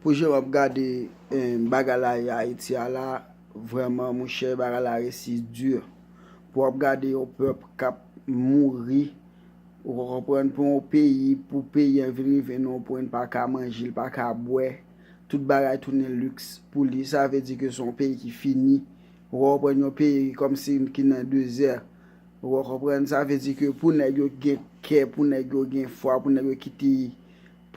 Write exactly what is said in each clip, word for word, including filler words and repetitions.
Pou jan w ap gade, eh, bagay la ye Ayiti a la, vrèman, monchè, bagay la resi di. Pou w ap gade yon pèp k ap mouri, ou konprann, pou yon peyi, pou peyi an vin rive nan yon pwen li pa ka manje, li pa ka bwè, tout bagay tounen liks pou li, sa vle di ke se yon peyi ki fini. Ou konprann, yon peyi kòmsi ki nan dezè. Ou konprann, sa vle di ke pou nèg yo gen kè, pou nèg yo gen fwa, pou nèg yo kite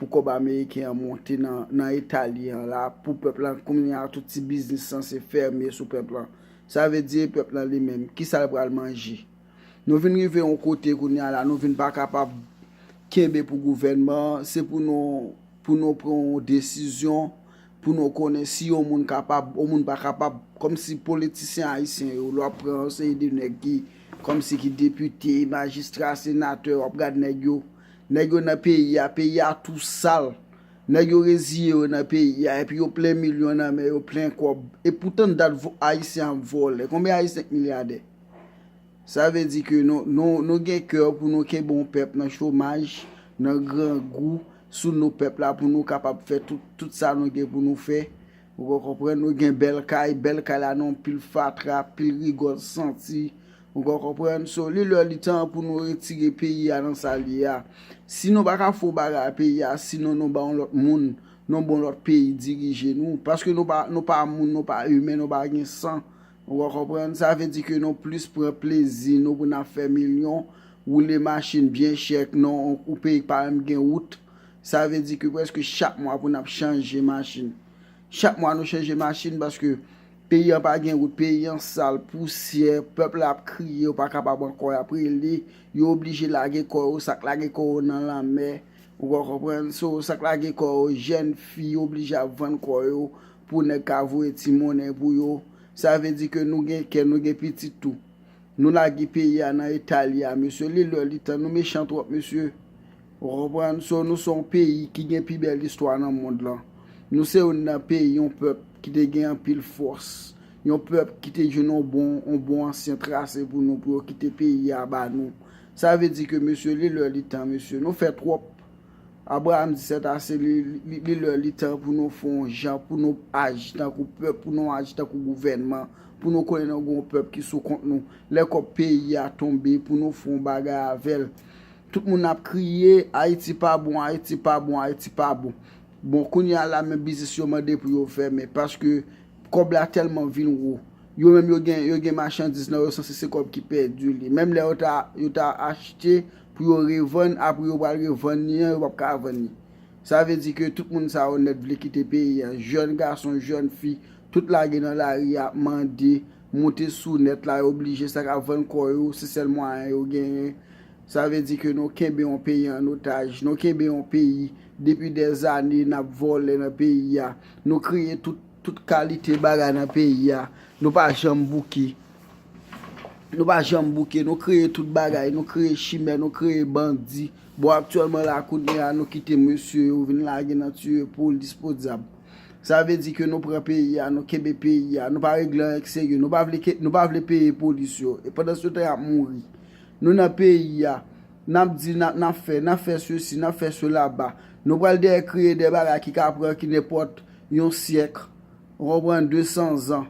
pou kòb ameriken an monte nan, nan eta li an la, pou pèp lan, kounye a, tout ti biznis sanse fèmen sou pèp lan. Sa vle di pèp lan li menm, kisa l pral manje? Nou vin rive yon kote kounye a la, nou vin pa kapab kenbe pou gouvènman an, se pou nou, pou nou pran yon desizyon, pou nou konnen si yon moun kapab, yon moun pa kapab, kòmsi politisyen ayisyen yo, lè w ap pran yon seri de nèg ki, kòmsi ki depite, majistra, senatè, w ap gad nèg yo, nèg yo nan peyi a, peyi a tou sal. Nèg yo reziye yo nan peyi a, epi yo plen milyon nan men yo, plen kòb. E poutan dat vo-, ayisyen ap vòlè. Konbyen ayisyen k milyadè? Sa vle di ke nou, nou, nou gen kè pou nou kenbe yon pèp nan chomaj, nan grangou, sou nou pèp la, pou nou kapab fè tout, tout sa nou gen pou nou fè. Ou konprann? Nou gen bèl kay, bèl kay la nan yon pil fatra, pil rigòl santi. Ou konprann? So, li lè li tan pou nou retire peyi a nan sa l ye a. Si nou pa ka fè yon bagay a peyi a, sinon nou ba yon lòt moun, nou ba yon lòt peyi dirije nou. Paske nou pa, nou pa moun, nou pa imen, nou pa gen san. Ou konprann? Sa vle di ke nou plis pran plezi nou pou n ap fè milyon, woule machin byen chè nan yon peyi k pa menm gen wout. Sa vle di ke prèske chak mwa pou n ap chanje machin. Chak mwa nou chanje machin paske peyi an pa gen wout, peyi an sal, pousyè, pèp la ap kriye, yo pa kapab ankò, y ap rele, yo oblije lage kò yo, sa k lage kò yo nan lanmè, ou konprann? So, sa k lage kò yo, jèn fi, yo oblije ap vann kò yo pou nèg ka voye ti monnen pou yo. Sa vle di ke nou gen kè, nou gen pitit tou. Nou lage peyi a nan eta li a, mesye. Li lè li tan, nou mechan twòp, mesye. Ou konprann? So, nou se yon peyi ki gen pi bèl istwa nan mond lan. Nou se youn nan peyi, yon pèp ki te gen anpil fòs. Yon pèp ki te jwenn yon bon, yon bon ansyen trase pou nou, pou yo kite peyi a ba nou. Sa vle di ke, mesye, li lè li tan, mesye. Nou fè twòp. Abraham di sèt ase, li, li, li lè li tan pou nou fè yon jan, pou nou aji tankou pèp, pou nou aji tankou gouvènman, pou nou konnen nou gen yon pèp ki sou kont nou. Lè kòb peyi a tonbe, pou nou fè yon bagay avè l. Tout moun ap kriye, Ayiti pa bon, Ayiti pa bon, Ayiti pa bon. Bon, kounye a la, men biznis yo mande pou yo fèmen, paske kòb la tèlman vin wo. Yo menm yo gen, yo gen machandiz nan yo, sanse se kòb ki pèdi li. Menm lè yo ta, yo ta achte pou yo revann, apre yo pral revann li an, yo p ap ka vann li. Sa vle di ke tout moun sa yo nèt vle kite peyi an. Jèn gason, jèn fi, tout lage nan lari ap mande, moute sou nèt la, yo oblije sa k ap vann kò yo, se sèl mwayen yo genyen. Sa vle di ke nou kenbe yon peyi an otaj. Nou kenbe yon peyi depi dèzane n ap vòlè nan peyi a. Nou kreye tout, tout kalite bagay nan peyi a. Nou pa janm bouke. Nou pa janm bouke. Nou kreye tout bagay. Nou kreye chimè, nou kreye bandi. Bon, aktyèlman la, kounye a, nou kite mesye yo vin lage nan tiye polis podyab. Sa vle di ke nou pran peyi a, nou kenbe peyi a, nou pa regle anyen k serye, nou pa vle ke, nou pa vle peye polis yo. E pandan se tan y ap mouri. Nou nan peyi a, n ap di, n ap, n ap fè, n ap fè sesi, n ap fè sela ba. Nou pral dèyè kreye de bagay ki ka pran ki nenpòt yon syèk, ou konprann, de san zan.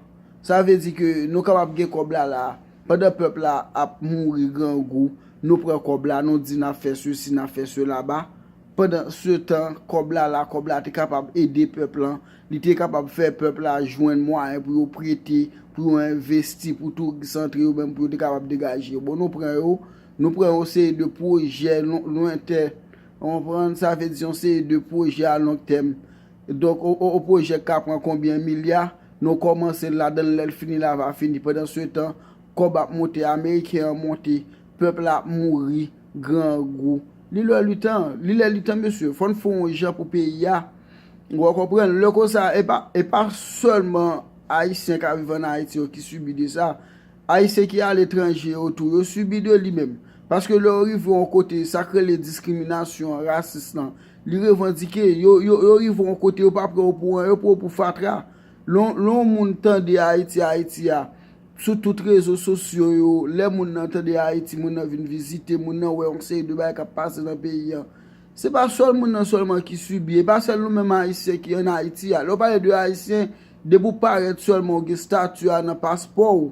Sa vle di ke nou kapab gen kòb la la, pandan pèp la ap mouri grangou, nou pran kòb la, nou di n ap fè sesi, n ap fè sela ba. Pandan se tan, kòb la la, kòb la te kapab ede pèp lan, li te kapab fè pèp la jwenn mwayen pou yo prete, pou yo envesti, pou touris antre, yo menm pou yo te kapab degaje yo. Bon, nou pran yo, nou pran yon seri de pwojè lon-, lwentè, ou konprann, sa vle di yon seri de pwojè a long tèm. Donk, o, o, o pwojè k ka pran konbyen milya, nou kòmanse l ladan l, lè l fini la va fini. Pandan se tan, kòb ap monte, ameriken an monte, pèp la ap mouri, grangou. Li lè li tan, li lè li tan, mesye, fò n fè yon jan pou peyi a. Ou konprann? Lè konsa, e pa, e pa sèlman Ayisyen k ap viv ann Ayiti yo ki sibi de sa. Ayisyen ki aletranje yo tou, yo sibi de li menm. Paske lè yo rive yon kote, sa k rele diskriminasyon an, rasis lan, li revandike, yo, yo, yo rive yon kote, yo pa pran yo pou anyen, yo pran yo pou fatra. Lè yon, lè yon moun tande Ayiti, Ayiti a, sou tout rezo sosyo yo, lè moun nan tande Ayiti, moun nan vin vizite, moun nan wè yon seri de bagay k ap pase nan peyi an. Se pa sèl moun nan sèlman ki sibi, e pa sèl nou menm Ayisyen ki ann Ayiti a. Lè w pale de Ayisyen, depi w parèt sèlman, w gen estati a nan paspò w,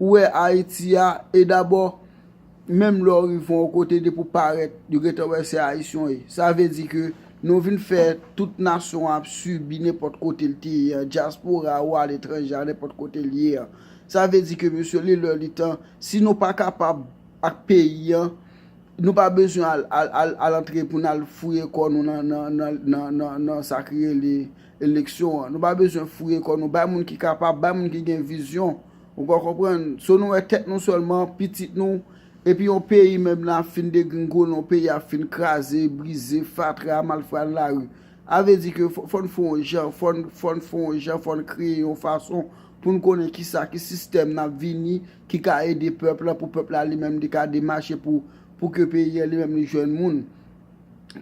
ou wè Ayiti a, e dabò, menm lè w rive yon kote, depi w parèt, yo gentan wè se Ayisyen w ye. Sa vle di ke nou vin fè tout nasyon an ap sibi nenpòt kote l te ye an, dyaspora ou aletranje a, nenpòt kote l ye an. Sa vle di ke, mesye, li lè li tan, si nou pa kapab ak peyi an, nou pa bezwen al, al, al, al antre pou n al fouye kò nou nan, nan, nan, nan, nan, nan sa ki rele eleksyon an. Nou pa bezwen fouye kò nou. Bay moun ki kapab, bay moun ki gen vizyon. Ou ka konprann? So nou wè tèt nou sèlman, pitit nou, epi yon peyi menm la ap fin degringole, yon peyi ap fin kraze, brize, fatra, malfra nan lari. A vle di ke fò, fò n fè yon jan, fò n, fò n fè yon jan, fò n kreye yon fason pou n konnen kisa, ki sistèm n ap vini, ki ka ede pèp la, pou pèp la li menm li ka demache pou, pou ke peyi an li menm li jwenn moun.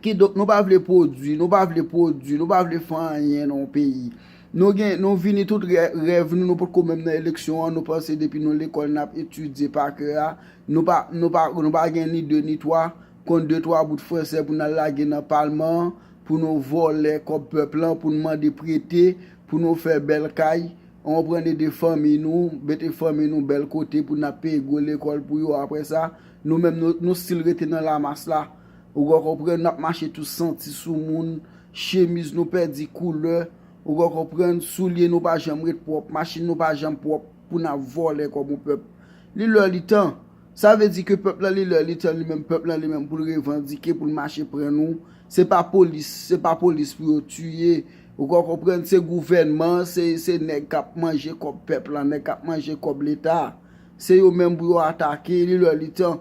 Kidonk, nou pa vle pwodui, nou pa vle pwodui, nou pa vle fè anyen nan yon peyi. Nou gen, nou vini tout rè-, rèv nou, nou potko menm nan eleksyon an, nou panse depi nou lekòl n ap etidye pa kè a, nou pa, nou pa, nou pa gen ni de ni twa, konn de twa bout fransè pou n al lage nan palman an, pou nou vòlè kòb pèp lan, pou n mande prete, pou nou fè bèl kay, ann pran ede fanmi nou, mete fanmi nou bèl kote pou n ap peye gwo lekòl pou yo. Apre sa, nou menm nou, nou still rete nan lamas la. Ou ka konprann, n ap mache tou santi sou moun, chemiz nou pèdi koulè. Ou ka konprann, soulye nou pa janm ret pwòp, machin nou pa janm pwòp pou n ap vòlè kòb yon pèp. Li lè li tan. Sa vle di ke pèp lan li lè li tan li menm, pèp lan li menm pou l revandike, pou l mache pran nou. Se pa polis, se pa polis pou yo tiye. Ou ka konprann, se gouvènman, se, se nèg k ap manje kòb pèp lan, nèg k ap manje kòb leta. Se yo menm pou yo atake, li lè li tan.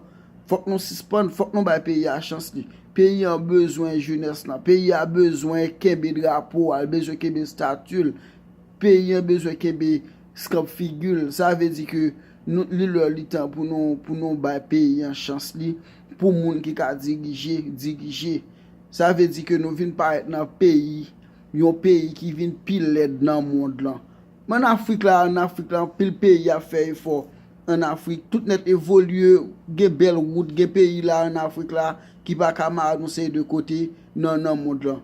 Fòk nou sispann, fòk nou bay peyi a chans li. Peyi an bezwen jenès lan, peyi a bezwen kenbe drapo a, l bezwen kenbe estati l. Peyi an bezwen kenbe skanp figi l. Sa vle di ke nou, li lè li tan pou nou, pou nou bay peyi an chans li, pou moun ki ka dirije, dirije. Sa vle di ke nou vin parèt nan peyi, yon peyi ki vin pi lèd nan mond lan. Men ann Afrik la, ann Afrik la, anpil peyi ap fè efò. Ann Afrik, tout nèt evolye, gen bèl wout, gen peyi la ann Afrik la ki pa ka mare nou seri de kote nan, nan mond lan,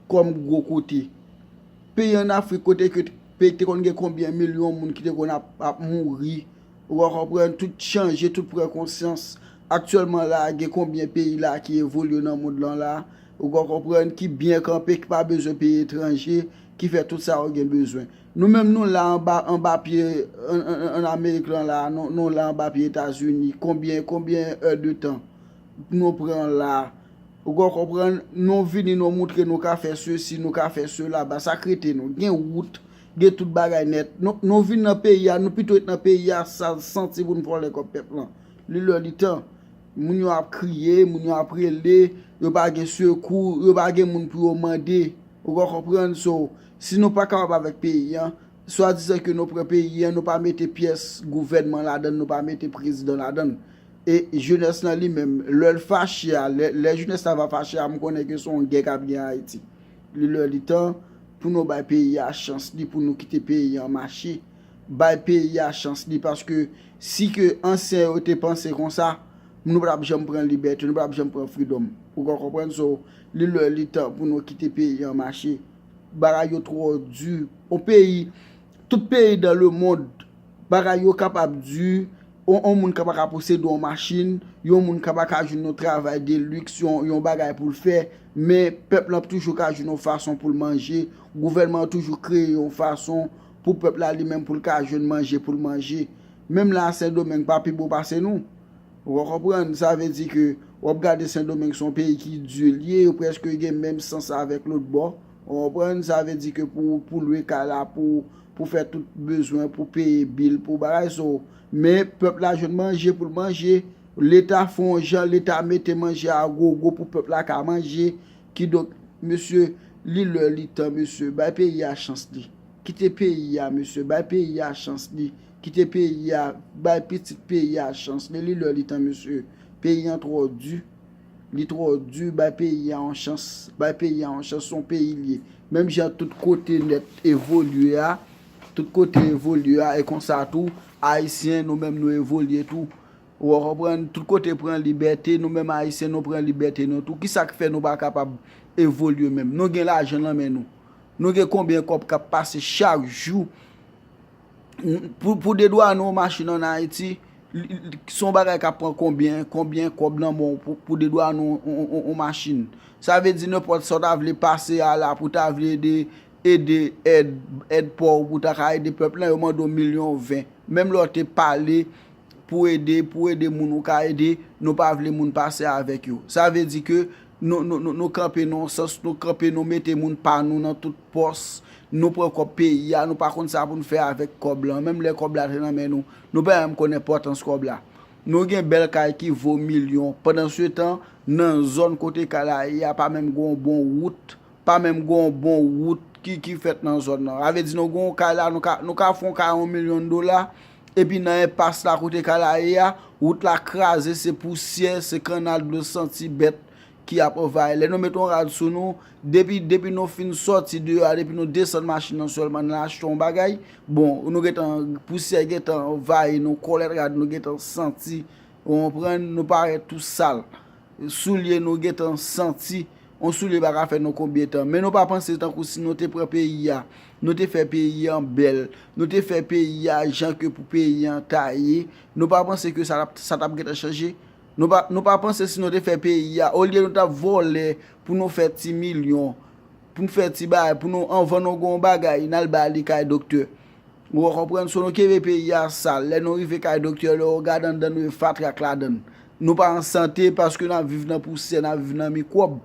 kòm gwo kote. Peyi ann Afrik kote ke peyi te konn gen konbyen milyon moun ki te konn ap, ap mouri. Ou ka konprann, tout chanje, tout pran konsyans. Aktyèlman la, gen konbyen peyi la ki evolye nan mond lan la. Ou ka konprann, ki byen kanpe, ki pa bezwen peyi etranje, ki fè tout sa yo gen bezwen. Nou menm nou la anba, anba pye, ann, ann, ann Amerik lan la, nou, nou la anba pye Etazini. Konbyen, konbyen è de tan nou pran la? Ou ka konprann, nou vini, nou moutre nou ka fè sesi, nou ka fè sela, ba sa k rete nou. Gen wout, gen tout bagay nèt. Nou, nou vin nan peyi a, nou pito ret nan peyi a, sa santi pou n vòlè kòb pèp lan. Li lè li tan. Moun yo ap kriye, moun yo ap rele, yo pa gen sekou, yo pa gen moun pou yo mande. Ou ka konprann? So, si nou pa kapab avèk peyi an, swadizan ke nou pran peyi an, nou pa mete pyès gouvènman ladan l, nou pa mete prezidan ladan l. E jenès lan li menm, lè l fache a, lè, lè jenès la va fache a, m konnen ke se yon gè k ap gen Ayiti. Li lè li tan pou nou bay peyi a chans li, pou nou kite peyi an mache. Bay peyi a chans li, paske si ke ansyen yo te panse konsa, nou pa t ap janm pran libète, nou pa t ap janm pran freedom. Ou ka konprann? So, li lè li tan pou nou kite peyi an mache. Bagay yo twò di. Yon peyi, tout peyi dans le monde, bagay yo kapab di, yon, yon moun ka pa ka posede yon machin, yon moun ka pa ka jwenn yon travay de luxe, yon, yon bagay pou l fè, men pèp lan toujou ka jwenn yon fason pou l manje, gouvènman an toujou kreye yon fason pou pèp la li menm pou l ka jwenn manje pou l manje. Menm la a Sendomeng pa pi bon pase nou. Ou ka konprann? Sa vle di ke w ap gade Sendomeng se yon peyi ki di l ye, yo prèske gen menm sans avèk lòt bò. Ou konprann? Sa vle di ke pou, pou lwe kay la, pou, pou fè tout bezwen, pou peye bil, pou bagay, so, men pèp la jwenn manje pou l manje. Leta fè yon jan, Leta mete manje a gogo pou pèp la ka manje. Kidonk, mesye, li lè, li tan, mesye, bay peyi a chans li. Kite peyi a, mesye, bay peyi a chans li. Kite peyi a, bay pitit peyi a chans li. Li lè, li tan, mesye. Peyi an twò di. Li twò di, bay peyi a yon chans. Bay peyi a yon chans, se yon peyi li ye. Menm jan tout kote nèt evolye a, tout kote evolye a, e konsa tou, Ayisyen, nou menm nou evolye tou. Ou konprann? Tout kote pran libète, nou menm Ayisyen, nou pran libète nou tou. Kisa k fè nou pa kapab evolye menm? Nou gen lajan nan men nou. Nou gen konbyen kòb k ap pase chak jou? Pou, pou dedwannen yon machin ann Ayiti, li- li- se yon bagay k ap pran konbyen, konbyen kòb nan men w pou, pou dedwannen yon, yon, yon, yon machin? Sa vle di nenpòt sa w ta vle pase a la pou w ta vle ede, ede èd, èd pa w pou w ta ka ede pèp lan, yo mande w milyon ven. Menm lè w te pale pou ede, pou ede moun ou ka ede, nou pa vle moun pase avèk yo. Sa vle di ke nou, nou, nou, nou kanpe nan yon sans, nou kanpe, nou mete moun pa nou nan tout pòs, nou pran kòb peyi a, nou pa konn sa pou n fè avèk kòb lan. Menm lè kòb la te nan men nou, nou pa menm konn enpòtans kòb la. Nou gen bèl kay ki vo milyon. Pandansetan, nan zòn kote kay la ye a, pa menm gen yon bon wout, pa menm gen yon bon wout ki, ki fèt nan zòn nan. Sa vle di nou gen yon kay la, nou ka, nou ka fè yon kay yon milyon dola, epi nan enpas la kote kay la ye a, wout la kraze, se pousyè, se kannal dlo santi bèt ki ap anvayi. Lè nou met yon rad sou nou, depi, depi nou fin sòti deyò a, depi nou desann machin nan sèlman, n al achte yon bagay, bon, nou gentan, pousyè gentan anvayi nou, kòlèt rad nou gentan santi, ou konprann, nou parèt tou sal. Soulye nou gentan santi, yon soulye pa ka fè nou konbyen tan. Men nou pa panse tankou si nou te pran peyi a, nou te fè peyi an bèl, nou te fè peyi a jan ke pou peyi an ta ye, nou pa panse ke sa t ap, sa t ap gentan chanje? Nou pa, nou pa panse si nou te fè peyi a, olye nou t ap vòlè pou nou fè ti milyon, pou n fè ti bagay, pou nou, anvan nou gen yon bagay, n al bay li kay doktè. Ou konprann? So nou kenbe peyi a sal. Lè nou rive kay doktè, lè w gade anndan, nou e fatra k ladan l. Nou pa an sante paske n ap viv nan pousyè, n ap viv nan mikwòb.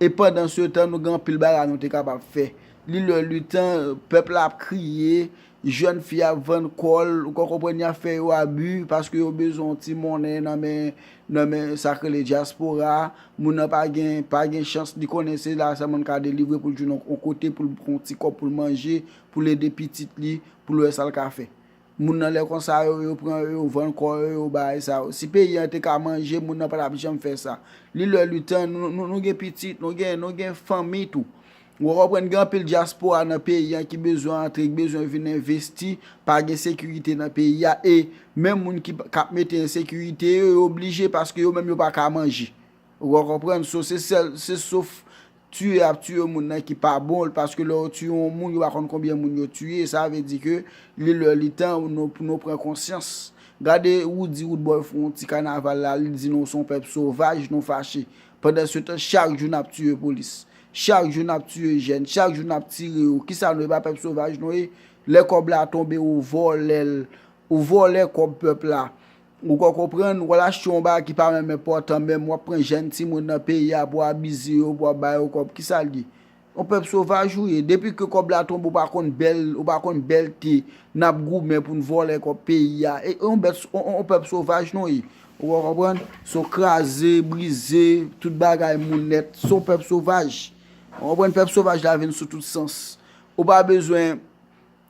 E pandansetan, nou gen anpil bagay nou te kapab fè. Li lè li tan, pèp la ap kriye, jèn fi ap vann kò l, ou ka konprann, y ap fè yo abi paske yo bezwen yon ti monnen nan men, nan men sa k rele dyaspora a. Moun nan pa gen, pa gen chans, li konnen se la sèlman l ka delivre pou l jwenn yon, yon kote pou l pran yon ti kòb pou l manje, pou l ede pitit li, pou l wè sa l ka fè. Moun nan lè konsa yo, yo pran yo, yo vann kò yo, yo bay sa yo. Si peyi an te ka manje, moun nan pa t ap janm fè sa. Li lè li tan, nou, nou, nou gen pitit, nou gen, nou gen fanmi tou. Ou konprann, gen anpil dyaspora nan peyi an ki bezwen antre, ki bezwen vin envesti, pa gen sekirite nan peyi a. E menm moun ki, k ap mete ensekirite yo, yo oblije paske yo menm yo pa ka manje. Ou konprann? So, se sèl, se sof tiye ap tiye moun nan ki pa bon, paske lè yo tiye yon moun, yo pa konn konbyen moun yo tiye. Sa vle di ke li lè li tan pou nou, pou nou pran konsyans. Gade Roody Roodboy fè yon ti kanaval la, li di nou se yon pèp sovaj, nou fache. Pandansetan, chak jou n ap tiye polis. Chak jou n ap tiye jèn, chak jou n ap tire yo. Kisa nou ye? Pa pèp sovaj nou ye? Lè kòb la tonbe, ou vòlè l, ou vòlè kòb pèp la. Ou ka konprann, w al achte yon bagay ki pa menm enpòtan menm, w ap pran jèn timoun nan peyi a pou w abize yo, pou w ap ba yo kòb. Kisa l ye? Yon pèp sovaj ou ye. Depi ke kòb la tonbe, ou pa konn bèl, ou pa konn bèlte n ap goumen pou n vòlè kòb peyi a. E yon bèt, yon, yon, yon pèp sovaj nou ye. Ou ka konprann? Se yon kraze, brize, tout bagay moun nèt. Se yon pèp sovaj. Ou konprann? Pèp sovaj la vin sou tout sans. Ou pa bezwen,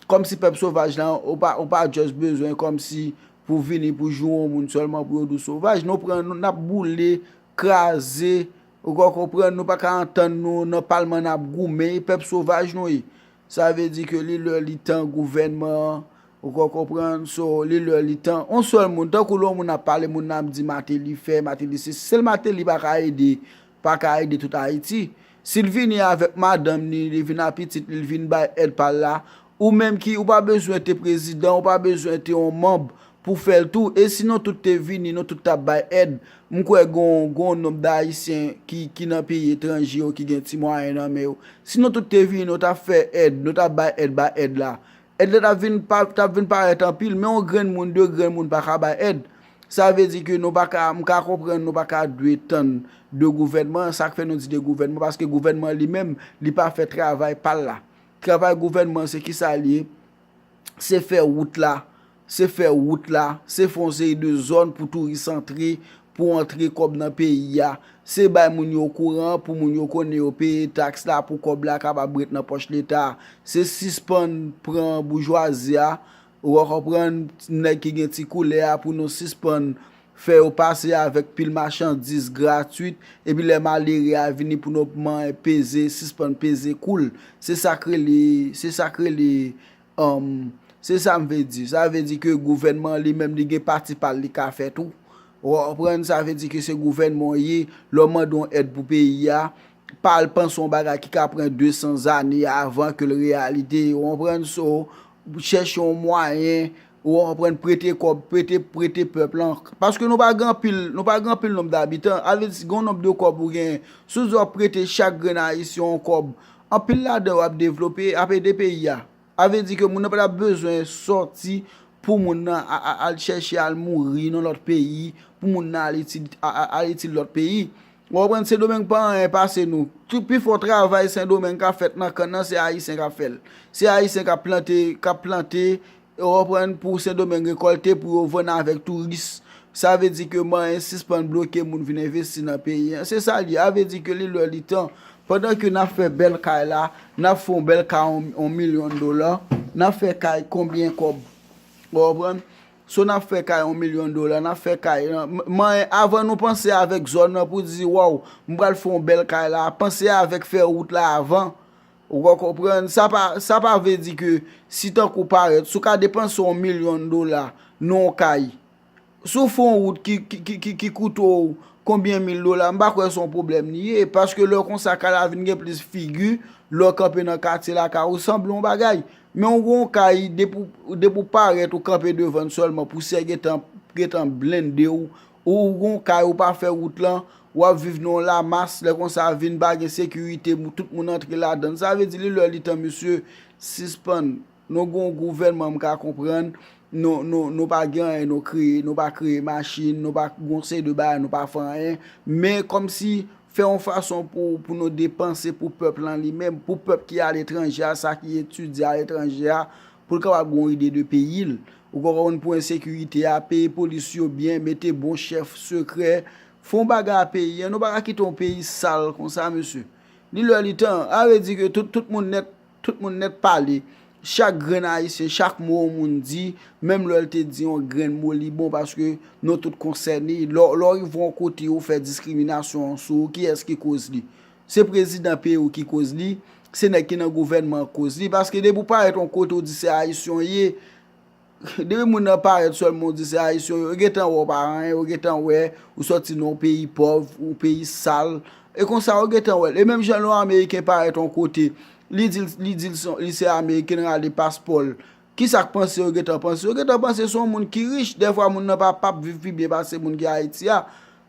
kòmsi pèp sovaj la, ou pa, ou pa just bezwen kòmsi pou vini pou joure yon moun sèlman pou yo di w sovaj. Nou pran, nou, n ap boule, kraze, ou ka konprann, nou pa ka antann nou nan palman, n ap goumen, e pèp sovaj nou ye. Sa vle di ke li lè li tan gouvènman an, ou ka konprann, so, li lè li tan. Yon sèl moun, tankou lè yon moun ap pale, moun nan ap di Martelly fè, Martelly se, sèl Martelly pa ka ede, pa ka ede tout Ayiti. Si l vini avèk madanm li, li vin ak pitit li, li vin bay èd pa l la, ou menm ki, ou pa bezwen te prezidan, ou pa bezwen te yon manm pou fè l tou. E si nou tout te vini, nou tout t ap bay èd, m kwè gon, gon nonb d Ayisyen ki, ki nan peyi etranje yo, ki gen ti mwayen nan men yo. Si nou tout te vini, nou t ap fè èd, nou t ap bay èd, bay èd la. Èd la t ap vin pa, t ap vin parèt anpil, men yon grenn moun, de grenn moun pa ka bay èd. Sa vle di ke nou pa ka, m ka konprann nou pa ka dwe tann de gouvènman an, sa k fè nou di de gouvènman, paske gouvènman an li menm, li pa fè travay pa l la. Travay gouvènman an se kisa l ye? Se fè wout la, se fè wout la, se fè yon seri de zòn pou touris antre, pou antre kòb nan peyi a. Se bay moun yo kouran pou moun yo konnen yo peye taks la pou kòb la kapab ret nan pòch leta. Se sispann pran boujwazi a, ou ka konprann, nèg ki gen ti koulè a, pou nou sispann fè yo pase avèk pil machandiz gratwit, epi lè malere a vini pou nou manyen peze, sispann peze kou l. Se sa k rele, se sa k rele, um, se sa m vle di. Sa vle di ke gouvènman an li menm li gen pati pa l li ka fè tou. Ou konprann, sa vle di ke se gouvènman w ye, lè w mande yon èd pou peyi a, pa al panse yon bagay ki ka pran de san zane avan ke l reyalite. Ou konprann? So, chèche yon mwayen, ou konprann, prete kòb, prete, prete pèp lan. Paske nou pa gen anpil, nou pa gen anpil nonb dabitan. Sa vle di, gen yon nonb de kòb ou genyen. Si w di w ap prete chak grenn ayisyen yon kòb, anpil ladan yo ap devlope, ap ede peyi a. Sa vle di ke moun nan pa t ap bezwen sòti pou moun nan a, a, al chèche al mouri nan lòt peyi, pou moun nan al etid, a, a, al etid lòt peyi. Ou konprann, Sendomeng pa anyen pase nou. Tout pifò travay Sendomeng ka fèt nan kann nan, se Ayisyen k ap fè l. Se Ayisyen k ap plante, k ap plante, ou konprann, pou Sendomeng rekòlte, pou yo vann avèk touris. Sa vle di ke manyen sispann bloke moun vin envesti nan peyi an. Se sa l ye. Sa vle di ke li lè li tan. Pandan ke n ap fè bèl kay la, n ap fè yon bèl kay yon, yon milyon dola, n ap fè kay konbyen kòb? Ou konprann? So n ap fè kay yon milyon dola, n ap fè kay, m-, manyen, avan nou panse avèk zòn nan pou di, waw, m pral fè yon bèl kay la, panse avèk fè wout la avan. Ou ka konprann? Sa pa, sa pa vle di ke si tankou parèt, si w ka depanse yon milyon dola nan yon kay, si w fè yon wout ki, ki, ki, ki, ki koute w konbyen mil dola, m pa kwè se yon pwoblèm li ye, paske lè konsa kay la vin gen plis figi, lè w kanpe nan katye lakay ou sanble yon bagay. Men w gen yon kay, depi w, depi w parèt, ou kanpe devan l sèlman, pousyè gentan, gentan blende w, ou gen yon kay, ou pa fè wout lan, w ap viv nan yon lamas, lè konsa vin pa gen sekirite, mou-, tout moun antre ladan l. Sa vle di li lè li tan, mesye, sispann. Nou gen yon gouvènman, m ka konprann, nou, nou, nou pa gen anyen nou kreye, nou pa kreye machin, nou pa gen yon seri de bagay, nou pa fè anyen. Men kòmsi fè yon fason pou, pou nou depanse pou pèp lan li menm, pou pèp ki aletranje a, sa ki etidye aletranje a, pou l kapab gen yon ide de peyi l. Ou konprann, pou ensekirite a, peye polis yo byen, mete bon chèf sekrè, fè yon bagay a peyi an. Nou pa ka kite yon peyi sal konsa, mesye. Li lè li tan, sa vle di ke tout, tout moun nèt, tout moun nèt pale. Chak grenn ayisyen, chak mo yon moun di, menm lè l te di yon grenn mo, li bon paske nou tout konsène. Lè, lè w rive yon kote, ou fè diskriminasyon sou ou, kiyès ki koz li? Se prezidan peyi w ki koz li, se nèg ki nan gouvènman an koz li. Paske depi w parèt yon kote, ou di se ayisyen w ye, depi moun nan parèt sèlman, ou di se ayisyen w ye, yo gentan wè w pa anyen, yo gentan wè ou sòti nan yon peyi pòv, yon peyi sal. E konsa, yo gentan wè l. E menm jan lè yon ameriken parèt yon kote, li di, li di l se, li se ameriken, l rale paspò l. Kisa k panse yo gentan panse? Yo gentan panse se yon moun ki rich. Dèfwa, moun nan pa, p ap viv pi byen pase moun ki Ayiti a.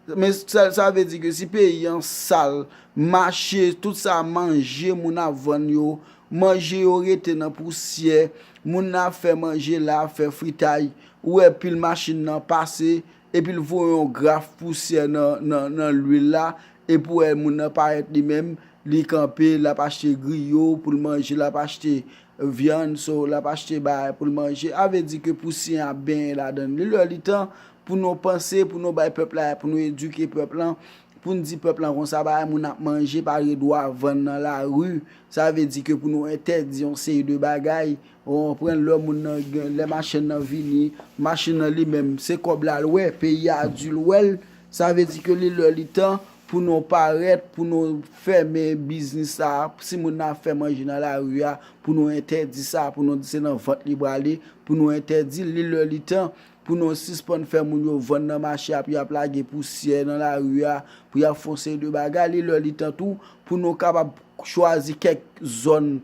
Men sa, sa vle di ke si peyi an sal, mache, tout sa manje moun ap vann yo, manje yo rete nan pousyè, moun nan ap fè manje la, ap fè fritay, ou wè pil machin nan pase, epi l voye yon graf pousyè nan, nan, nan lwil la, epi w wè moun nan parèt li menm, li kanpe, l ap achte griyo pou l manje, l ap achte vyann, so, l ap achte bagay pou l manje. A vle di ke pousyè an ap benyen ladan l. Li lè li tan pou nou panse, pou nou bay pèp la, pou nou edike pèp lan, pou n di pèp lan konsa, bagay moun ap manje pa gen dwa vann nan lari. Sa vle di ke pou nou entèdi yon seri de bagay, ou konprann, lè moun nan gen, lè machann nan vini, machann nan li menm, se kòb la l wè, peyi a di l wè l. Sa vle di ke li lè li tan pou nou parèt, pou nou fèmen biznis sa a, si moun nan ap fè manje nan lari a, pou nou entèdi sa, pou nou di se nan vant li prale, pou nou entèdi l, li lè li tan pou nou sispann fè moun yo vann nan mache a, pou y ap lage pousyè nan lari a, pou y ap fè yon seri de bagay, li lè li tan tou pou nou kapab chwazi kèk zòn,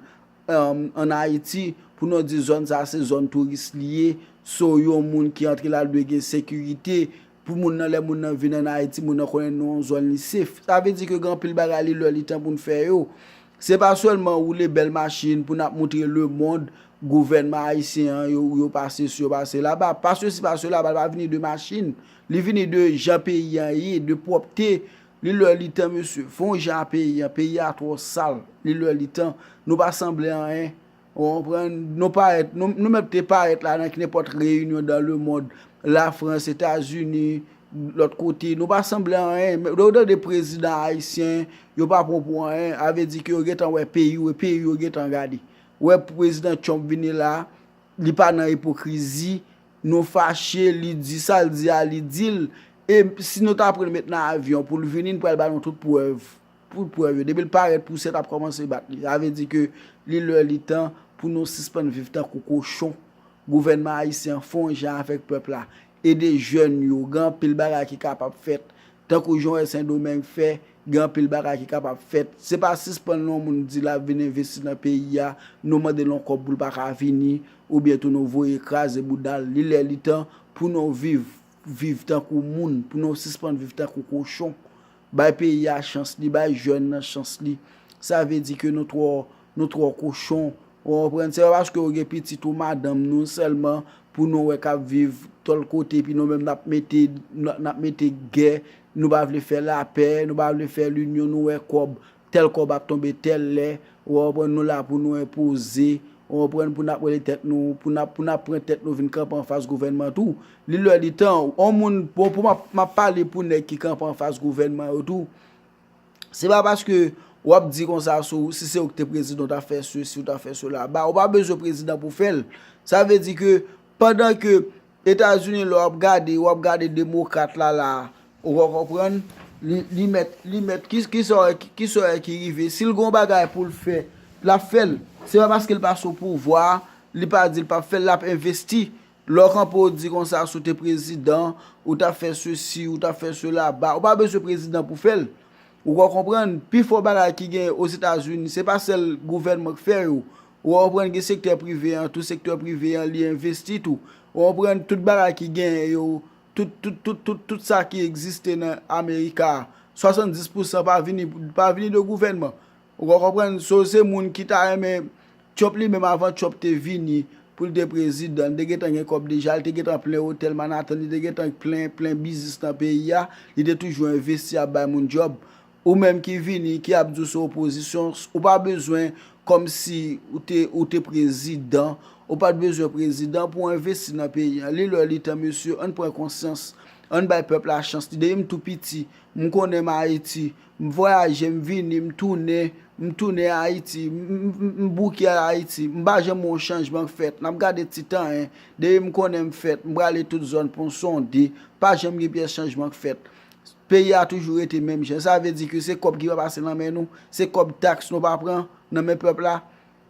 um, ann Ayiti, pou nou di zòn sa a se zòn touris li ye, so yon moun ki antre la l dwe gen sekirite, pou moun nan, lè moun nan vin ann Ayiti, moun nan konnen nan yon zòn li safe. Sa vle di ke gen anpil bagay li lè li tan pou n fè yo. Se pa sèlman woule bèl machin pou n ap moutre lemonn gouvènman ayisyen an, yo, yo pase si, yo pase laba. Pa sesi, pa sela, bagay la pa vini de machin. Li vini de jan peyi an ye, de pwòpte. Li lè li tan, mesye. Fè yon jan a peyi an. Peyi a twò sal. Li lè li tan. Nou pa sanble anyen. Ou konprann? Nou parèt, nou, nou mèt te parèt la nan nenpòt reyinyon dans le monde. Lafrans, Etazini, lòt kote. Nou pa sanble anyen. Men lè w tande prezidan ayisyen, yo pa pran w pou anyen. A vle di ke yo gentan wè peyi w, e peyi yo gentan gade. Wè prezidan Trump vini la, li pa nan ipokrizi, nou fache, li di sa l di a, li di l. E si nou ta pran l met nan avyon pou l vini, n pral ba nou tout prèv. Tout prèv yo. Depi l parèt, pousyè t ap kòmanse bat li. Sa vle di ke li lè li tan pou nou sispann viv tankou kochon. Gouvènman ayisyen an fè yon jan avèk pèp la. ede jèn yo, gen anpil bagay ki kapab fèt. Tankou jan w wè Sendomeng fè, gen anpil bagay ki kapab fèt. Se pa sispann lè yon moun di l ap vin envesti nan peyi a, nou mande l yon kòb pou l pa ka vini, oubyen tou nou voye kraze bouda l. Li lè li tan pou nou viv, viv tankou moun, pou nou sispann viv tankou kochon. Bay peyi a chans li, bay jèn nan chans li. Sa vle di ke nou twò, nou twò kochon. Ou konprann? Se pa paske ou gen pitit ou madanm nou sèlman pou nou wè k ap viv tòl kote, epi nou menm n ap mete, n ap mete gè, nou pa vle fè lapè, nou pa vle fè linyon, nou wè kòb, tèl kòb ap tonbe tèl lè, ou konprann, nou la pou nou enpoze, ou konprann, pou n ap rele tèt nou, pou n ap, pou n ap pran tèt nou vin kanpe anfas gouvènman tou. Li lè li tan, yon moun, bon, pou m ap, m ap pale pou nèg ki kanpe anfas gouvènman yo tou. Se pa paske w ap di konsa sou, si se ou ki te prezidan, ou ta fè sesi, ou ta fè sela. Ba, ou pa bezwen prezidan pou fè l. Sa vle di ke pandan ke Etazini la, w ap gade, w ap gade demokrat la la, ou konprann, li, li mèt, li mèt, ki, ki sa w wè, ki, ki sa w wè ki rive. Si l gon bagay pou l fè, l ap fè l. Se pa paske l pa sou pouvwa, li pa di l p ap fè l, l ap envesti. Lè w kanpe w di konsa si w te prezidan, ou t ap fè sesi, ou t ap fè sela, ba, ou pa bezwen prezidan pou fè l. Ou ka konprann, pifò bagay ki genyen Ozetazini, se pa sèl gouvènman k fè yo. Ou konprann, gen sektè prive an tou, sektè prive an li envesti tou. Ou konprann, tout bagay ki genyen yo, tout, tout, tout, tout, tout sa ki egziste nan Amerika, swasanndis pousan pa vini, pa vini de gouvènman. Ou ka konprann, so se moun ki ta renmen Trump li menm avan Trump te vini pou l te prezidan, li te gentan gen kòb deja, li te gentan plen otèl Manhattan, li te gentan plen, plen biznis nan peyi a, li te toujou envesti ap bay moun djòb. Ou menm ki vini, ki ap di w se opozisyon, ou pa bezwen kòmsi ou te, ou te prezidan, ou pa t bezwen prezidan pou w envesti nan peyi a. Li lè li tan, mesye, ann pran konsyans, ann bay pèp la chans li. Depi m tou piti, m konnen m Ayiti, m vwayaje, m vini, m tounen, m tounen Ayiti, m, m, m, m bouke Ayiti, m pa janm wè yon chanjman k fèt. N ap gade Titan en, depi m konnen m fèt, m prale tout zòn Pon Sonde, pa janm gen pyès chanjman k fèt. Peyi a toujou rete menm jan. Sa vle di ke se kòb ki pa pase nan men nou, se kòb taks nou pa pran nan men pèp la.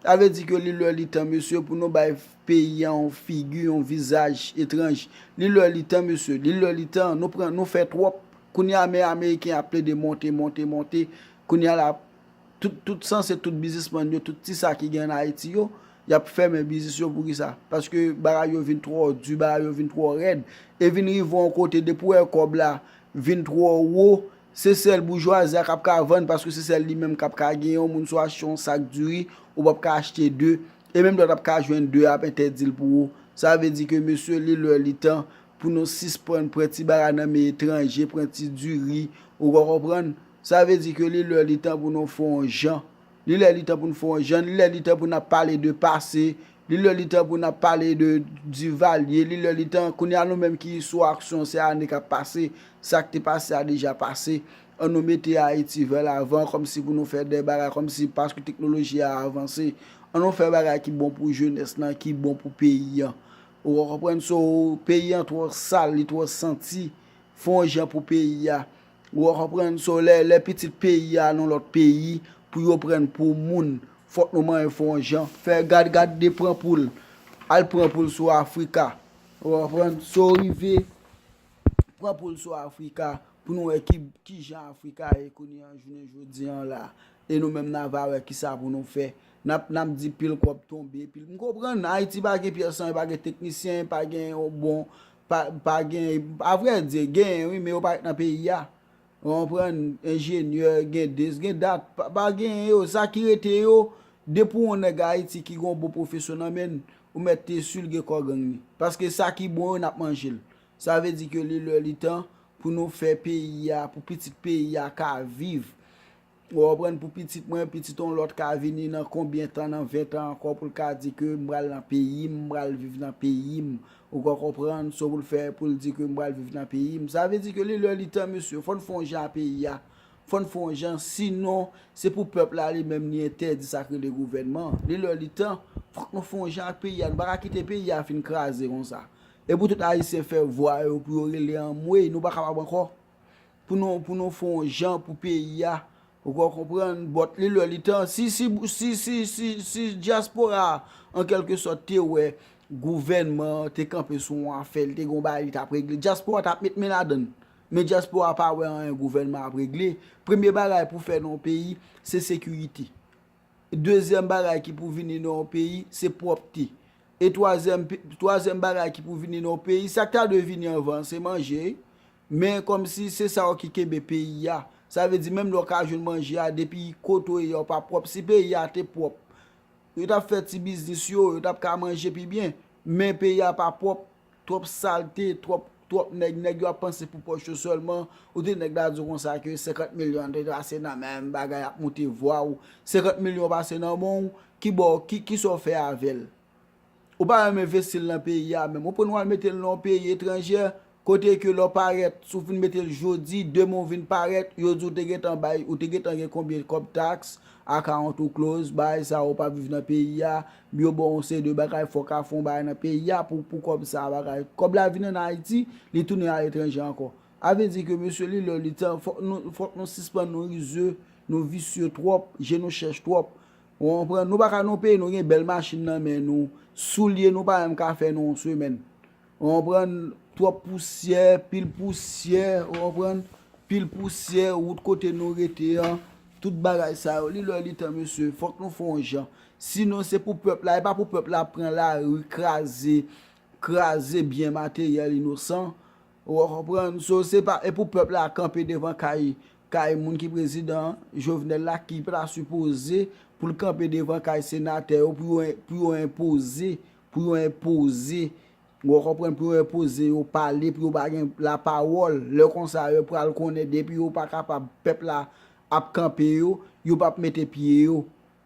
Sa vle di ke li lè li tan, mesye, pou nou bay peyi a yon figi, yon vizaj etranj. Li lè li tan, mesye, li lè li tan, nou pran, nou fè twòp. Kounye a, men Ameriken ap plede monte, monte, monte. Kounye a la, tout, tout sanse, tout biznismann yo, tout ti sa ki gen ann Ayiti yo, y ap fèmen biznis yo. Poukisa? Paske bagay yo vin twò di, bagay yo vin twò rèd. E vin rive yon kote, depi w wè kòb la vin twò wo, se sèl boujwazi a k ap ka vann, paske se sèl li menm k ap ka genyen. Yon moun, si w achte yon sak diri, ou p ap ka achte de. E menm lè w t ap ka jwenn de a, y ap entèdi l pou ou. Sa vle di ke, mesye, li lè li tan pou nou sispann pran ti bagay nan men etranje, pran ti diri, ou ka konprann? Sa vle di ke li lè li tan pou nou fè yon jan. Li lè li tan pou n fè yon jan, li lè li tan pou n ap pale de pase, li lè li tan pou n ap pale de Divalye, li lè li tan, kounye a nou menm ki sou aksyon se ane k ap pase, sa k te pase a deja pase. An nou mete Ayiti vè lavan, kòmsi pou nou fè de bagay, kòmsi paske teknoloji a avanse. An nou fè bagay ki bon pou jenès lan, ki bon pou peyi an. Ou konprann? So, peyi an twò sal, li twò santi. Fè yon jan pou peyi a. Ou konprann? So, lè, lè pitit peyi a nan lòt peyi, pou yo pran pou moun, fòk nou manyen fè yon jan. Fè gad, gad de pran poul. Al pran poul sou Afrika. Ou konprann? So, rive pran poul sou Afrika pou nou wè ki, ki jan Afrika ye kounye a jounen jodi an la. E nou menm n a va wè kisa pou nou fè. N ap, n ap di pil kòb tonbe, pil. M konprann, Ayiti pa gen pyès anyen, pa gen teknisyen, pa gen yon bon, pa, pa gen, a vrè di, genyen wi, men yo pa ret nan peyi a. Ou konprann, enjenyè, gen dis, gen dat, pa, pa genyen yo. Sa ki rete yo, depi yon nèg Ayiti ki gen yon bon pwofesyon nan men l, ou mèt te si l gen kò gang li. Paske sa ki bon yo, n ap manje l. Sa vle di ke li lè li tan pou nou fè peyi a, pou pitit peyi a ka viv. Ou konprann, pou pitit mwen, pitit yon lòt ka vini nan konbyen tan, nan ven tan ankò, pou l ka di ke m pral nan peyi m, m pral viv nan peyi m. Ou ka konprann, so pou l fè, pou l di ke m pral viv nan peyi m. Sa vle di ke li lè li tan, mesye, fò n fè yon jan a peyi a. Fò n fè yon jan, sinon, se pou pèp la li menm li entèdi sa k rele gouvènman. Li lè li tan, fòk nou fè yon jan ak peyi a. Nou pa ka kite peyi a fin kraze konsa. E pou tout Ayisyen fè vwa yo, pou yo rele anmwey, nou pa kapab ankò. Pou nou, pou nou fè yon jan pou peyi a. Ou ka konprann, but li lè li tan. Si, si, si, si, si, si dyaspora a, an kèlke sòt, te wè gouvènman te kanpe sou yon afè, li te gen yon bagay li t ap regle, dyaspora t ap met men ladan l. Men dyaspora pa wè anyen gouvènman ap regle. Premye bagay pou fè nan yon peyi, se sekirite. Dezyèm bagay ki pou vini nan yon peyi, se pwòpte. E twazyèm, twazyèm bagay ki pou vini nan yon peyi, sa k ta dwe vini anvan, se manje. Men kòmsi se sa yo ki kenbe peyi a. Sa vle di, menm lè w ka jwenn manje a, depi kote w ye a, w pa pwòp. Si peyi a te pwòp, yo t ap fè ti biznis yo, yo t ap ka manje pi byen. Men peyi a pa pwòp, twòp salte, twòp, twòp nèg, nèg yo ap panse pou pòch yo sèlman. Ou te nèg la di w konsa ke senkant milyon te trase nan men m, bagay ap moute vwa w. Senkant milyon pase nan men w, ki bò, ki, ki sa w fè avè l? Ou pa menm envesti l nan peyi a menm. Ou pran w al mete l nan yon peyi etranjè, kote ke lè w parèt, si w fin mete l jodi, demen w vin parèt, yo di w te gentan bay, ou te gentan gen konbyen kòb taks, account ou close, bagay sa yo, w p ap viv nan peyi a, yo ba w yon seri de bagay, fòk a fè yon bagay nan peyi a pou, pou kòb sa, bagay. Kòb la vin ann Ayiti, li tounen aletranjè ankò. A vle di ke mesye li lè li tan, fòk nou, fòk nou sispann nou rize, nou visye twòp, je nou chèch twòp. Ou konprann? Nou pa ka nan peyi, nou gen bèl machin nan men nou. Soulye nou pa menm ka fè nan yon semèn. Ou konprann? Twòp pousyè, pil pousyè, ou konprann? Pil pousyè, wout kote nou rete an, tout bagay sa yo, li lè li tan, mesye, fòk nou fè yon jan. Sinon, se pou pèp la, e pa pou pèp la pran lari, kraze, kraze byen materyèl inosan. Ou konprann? So, se pa, e pou pèp la kanpe devan kay, kay moun ki prezidan an, Jovenel la, ki pa sipoze pou l kanpe devan kay senatè yo, pou yo, pou yo enpoze, pou yo enpoze, ou konprann, pou yo enpoze yo pale, pou yo pa gen lapawòl. Lè konsa, yo pral konnen depi yo pa kapab, pèp la ap kanpe yo, yo p ap mete pye yo.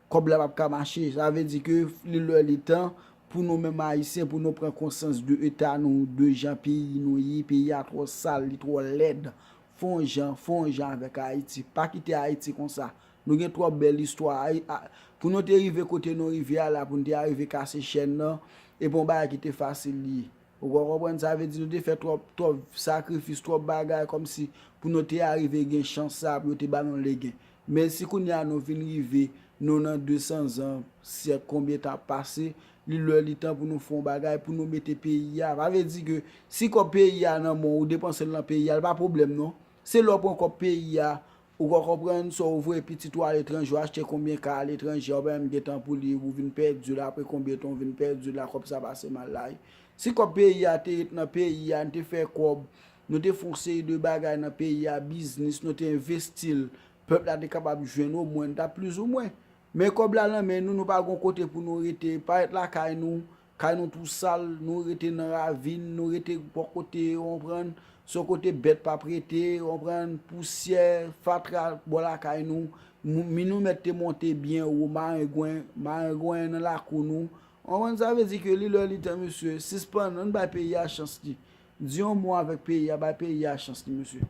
Kòb la p ap ka mache. Sa vle di ke li lè li tan pou nou menm Ayisyen, pou nou pran konsyans de eta nou, de jan peyi nou ye. Peyi a twò sal, li twò lèd. Fè yon jan, fè yon jan avèk Ayiti. Pa kite Ayiti konsa. Nou gen twòp bèl istwa. Ay, a, pou nou te rive kote nou rive a la, pou nou te arive kase chèn nan, e pa yon bagay ki te fasil li ye. Ou konprann? Sa vle di nou te fè twòp, twòp sakrifis, twòp bagay kòmsi pou nou te arive gen chans sa, pou yo te ba nou legen. Men si kounye a nou vin rive, nou nan de san zan, syèk, konbyen tan ap pase, li lè li tan pou nou fè yon bagay, pou nou mete peyi a. Sa vle di ke si kòb peyi a nan men w, ou depanse l nan peyi a, li pa pwoblèm non. Se lè w pran kòb peyi a, ou ka konprann, sa w voye pitit ou aletranje, w achte konbyen kay aletranje, w pa menm gen tan pou li, ou vin pèdi l, apre konbyen tan w vin pèdi l la, kòb sa pase mal la wi. Si kòb peyi a te ret nan peyi a, n te fè kòb, nou te fè yon seri de bagay nan peyi a, biznis, nou te envesti l, pèp la te kapab jwenn omwen, n t ap plizoumwen. Men kòb la nan men nou, nou pa gon kote pou nou rete, parèt lakay nou, kay nou tou sal, nou rete nan ravin, nou rete bò kote, ou konprann, se yon kote bèt p ap rete, ou konprann, pousyè, fatra bò lakay nou, mou- mi nou mèt te monte byen wo, marengwen, marengwen nan lakou nou, ou konprann, sa vle di ke li lè li tan, mesye, sispann, ann bay peyi a chans li. Di yon mo avèk peyi a, bay peyi a chans li, mesye.